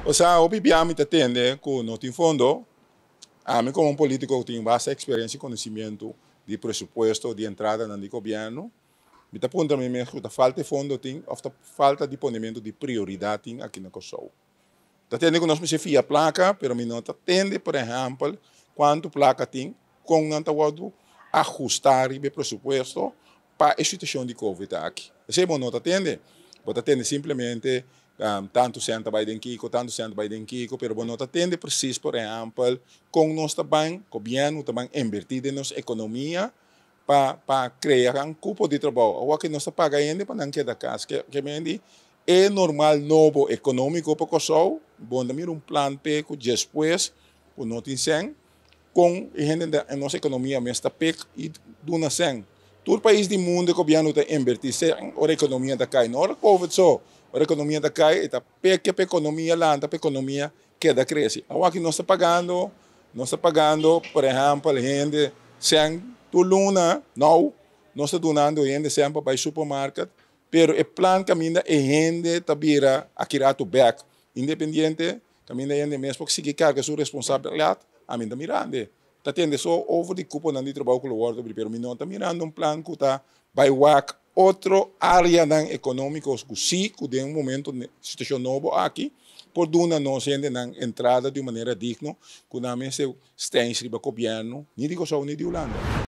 Osea, hopi bia mi ta tende ku no tin fondo. Ami komo un polítiko ku tin basta eksperensia i konosimiento di presupuesto, di entradanan di gobièrnu, mi ta puntra mi mes ku ta falta e fondo tin òf ta falta di ponementu di prioridat tin aki na Kòrsou. Ta tende ku nos mester fia plaka, pero mi no ta tende, por ehèmpel, kuantu plaka tin, kon nan ta wòrdu ahustá riba e presupuesto pa e situashon di covid aki. Esei bo no ta tende. Bo ta tende simplemente tantu sèn ta bai den kiko, tantu sèn ta bai den kiko, pero bo no ta tende presis, por ehèmpel, kon nos ta ban, gobièrnu ta ban invertí den nos ekonomia pa pa krea un kupo di trabou. Awor ke nos ta paga hende pa nan keda kas. Ke ke men di e normal nobo ekonómiko pa Kòrsou, bo no ta mira un plan p'e ku despues ku no tin sèn, Kon e hende den nos ekonomia mes ta pek i duna sèn. Tur pais di mundu e gobièrnu ta invertí sèn ora ekonomia ta kai. No ora covid so. Ora ekonomia ta kai e ta peke pa ekonomia lanta, pa ekonomia keda krese. Awor aki nos ta pagando, nos ta pagando por ehèmpel hende sèn tur luna, nou nos ta dunando hende sèn pa bai supermarket, pero e plan kaminda e hende ta bira aki ratu bèk independiente. Kaminda hende mes por sigui karga su responsabilidat, ami ta mirando. Ta tende so over di kuponan di trabou ku lo wòrdu abrí, pero mi no ta mirando un plan ku ta bai wak otro áreanan ekonómiko ku sí ku den un momento situashon nobo aki por duna nos hendenan entrada di un manera digno ku nan mester stèns riba gobièrnu ni di Kòrsou ni di Hulanda.